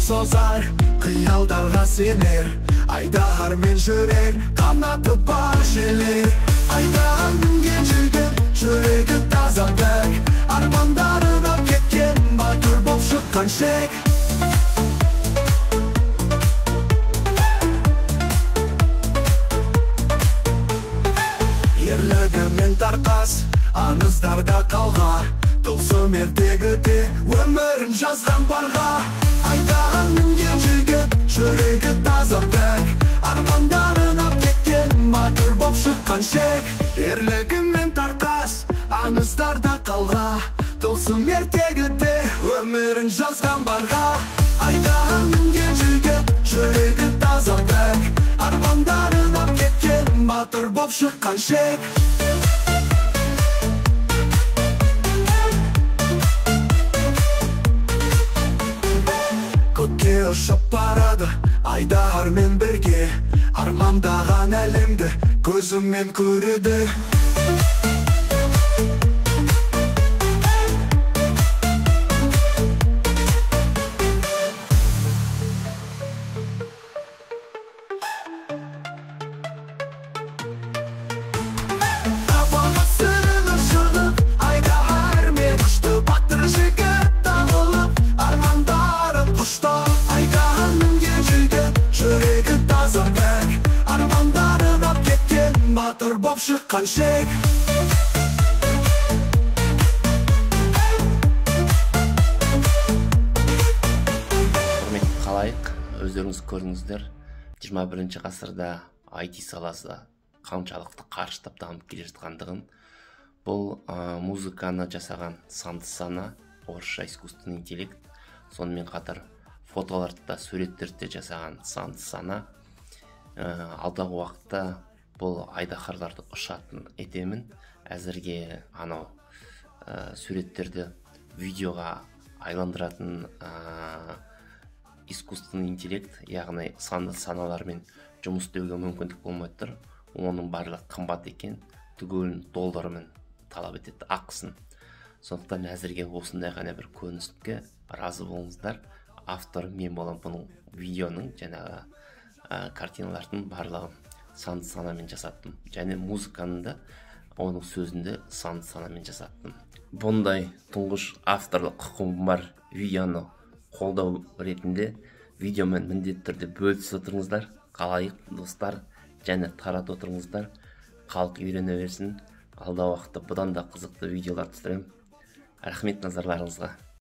созар, қиялдарға сенер. Айдаһармен жүрер, қанаты бар желер. Айдаһар мінген жігіт, жүрегі таза пәк. Армандарына кеткен, батыр боп шыққан шек. Ерлігімен тартас, аңыздарда қалға. Тылсым ертегіде өмірін жазған барға. Айдаһар мінген жігіт, жүрегі таза пәк. Армандарына кеткен, батыр боп шыққан шек. Ерлігімен тартас, аңыздарда қалға. Тылсым ертегіде өмірін жазған барға. Айдаһар мінген жігіт, жүрегі таза пәк. Армандарына кеткен, батыр боп шыққан шек. Көкке ұшып барады айдаһармен бірге. Армандаған әлемді көзімен көреді. Батыр боп шыққан шек. Құрметті халайық, өздеріңіз көрдіңіздер, 21 ғасырда IT саласы қаншалықты қарыштап дамып келе жатқандығын. Бұл музыканы жасаған санды сана, орысша искусственный интеллект, сонымен қатар фотоларды да, суреттерді де жасаған санды сана. Алдағы уақытта бұл айдаһарларды ұшатын етемін. Әзірге анау суреттерді видеоға айландыратын искусственный интеллект, яғни санды саналармен жұмыс істеуге мүмкіндік болмай тұр. Оның барлығы қымбат екен, түгелін доллармен талап етеді ақысын. Сондықтан әзірге осындай ғана бір көрініске разы болыңыздар. Автор мен боламын бұның видеоның, жаңағы картиналардың барлығын санды санамен жасаттым. Және музыканы да, оның сөзін де санды санамен жасаттым. Бұндай тұңғыш авторлық құқығым бар видеоны қолдау ретінде видеомен міндетті түрде бөлісіп отырыңыздар. Қалайық достар, және таратып отырыңыздар. Халық үйрене берсін. Алдағы уақытта бұдан да қызықты видеолар түсіремін. Рахмет назарларыңызға.